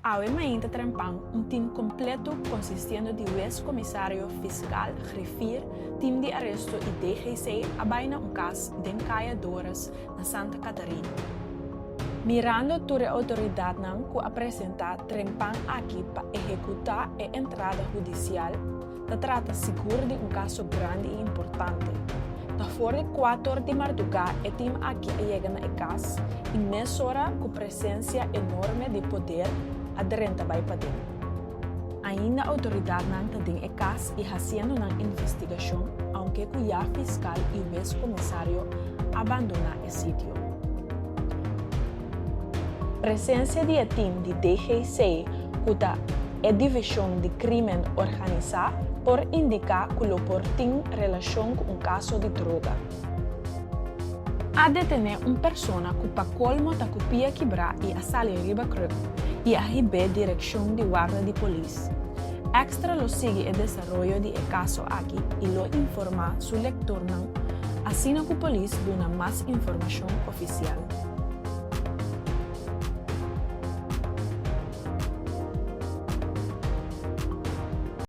Awe mainta trempan un tim kompleto konsistiendo di wes komisario, fiskal, griffier, tim di aresto i DGC a bai na un kas den Kaya Dores na Santa Catarina. Mirando tur e outoridatnan ku a presentá trempan aki pa ehekutá e entrada hudisial, Ta trata sigur di un kaso grandi i importante. Ta for di kuator di mardugá e tim aki a yega na e kas i mesora ku presensia enorme di poder a drenta bai paden. Ainda outoridatnan ta den e kas i hasiendo nan investigashon aunke ku ya fiskal i wes komisario a bandoná e sitio. Presensia di e tim di DGC ku ta E divishon di krímen organisá por indiká ku lo por tin relashon ku un kaso di droga. A detené un persona ku pa kolmo ta ku pia kibrá i a sali riba kruk i a hib'é direkshon di warda di polis. Extra lo sigui e desaroyo di e kaso aki i lo informá su lektornan asina ku polis duna mas informashon ofisial.